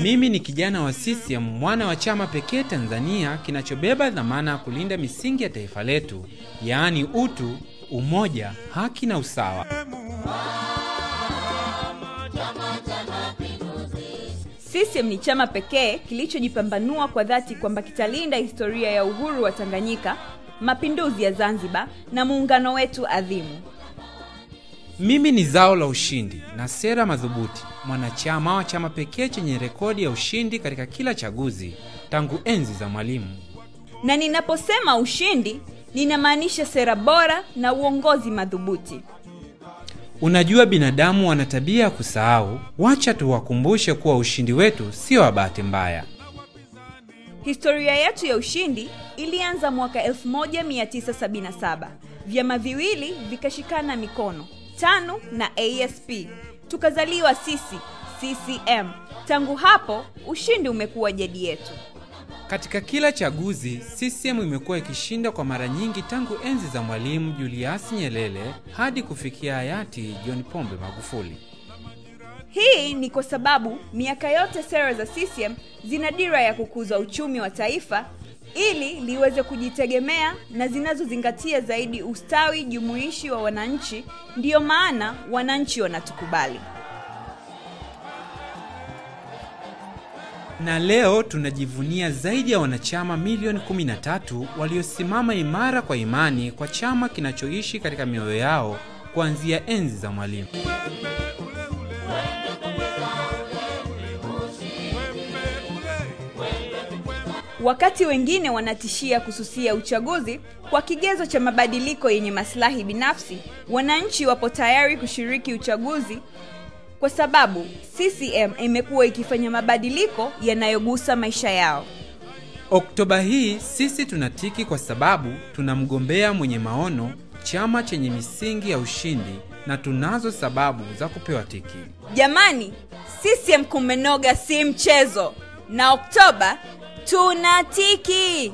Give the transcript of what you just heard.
Mimi ni kijana wa CCM, mwana wa chama pekee Tanzania kinachobeba dhamana ya kulinda misingi ya taifa letu, yaani utu, umoja, haki na usawa. CCM ni chama pekee kilichojipambanua kwa dhati kwamba kitalinda historia ya uhuru wa Tanganyika, mapinduzi ya Zanzibar na muungano wetu adhimu. Mimi ni zao la ushindi na sera madhubuti, mwanachama wa chama pekee chenye rekodi ya ushindi katika kila chaguzi tangu enzi za Mwalimu. Na ninaposema ushindi, ninamaanisha sera bora na uongozi madhubuti. Unajua, binadamu wana tabia ya kusahau. Wacha tuwakumbushe kuwa ushindi wetu sio wa bahati mbaya. Historia yetu ya ushindi ilianza mwaka 1977. Vyama viwili vikashikana mikono, TANU na ASP. Tukazaliwa sisi, CCM. Tangu hapo, ushindi umekuwa jadi yetu. Katika kila chaguzi, CCM imekuwa ikishinda kwa mara nyingi tangu enzi za Mwalimu Julius Nyerere hadi kufikia hayati John Pombe Magufuli. Hii ni kwa sababu miaka yote sera za CCM zina dira ya kukuza uchumi wa taifa ili liweze kujitegemea na zinazozingatia zaidi ustawi jumuishi wa wananchi. Ndiyo maana wananchi wanatukubali. Na leo tunajivunia zaidi ya wanachama milioni 13 waliosimama imara kwa imani kwa chama kinachoishi katika mioyo yao kuanzia enzi za Mwalimu. Wakati wengine wanatishia kususia uchaguzi kwa kigezo cha mabadiliko yenye maslahi binafsi, wananchi wapo tayari kushiriki uchaguzi kwa sababu CCM imekuwa ikifanya mabadiliko yanayogusa maisha yao. Oktoba hii sisi tunatiki kwa sababu tuna mgombea mwenye maono, chama chenye misingi ya ushindi na tunazo sababu za kupewa tiki. Jamani, CCM kumenoga si mchezo. Na Oktoba tunatiki.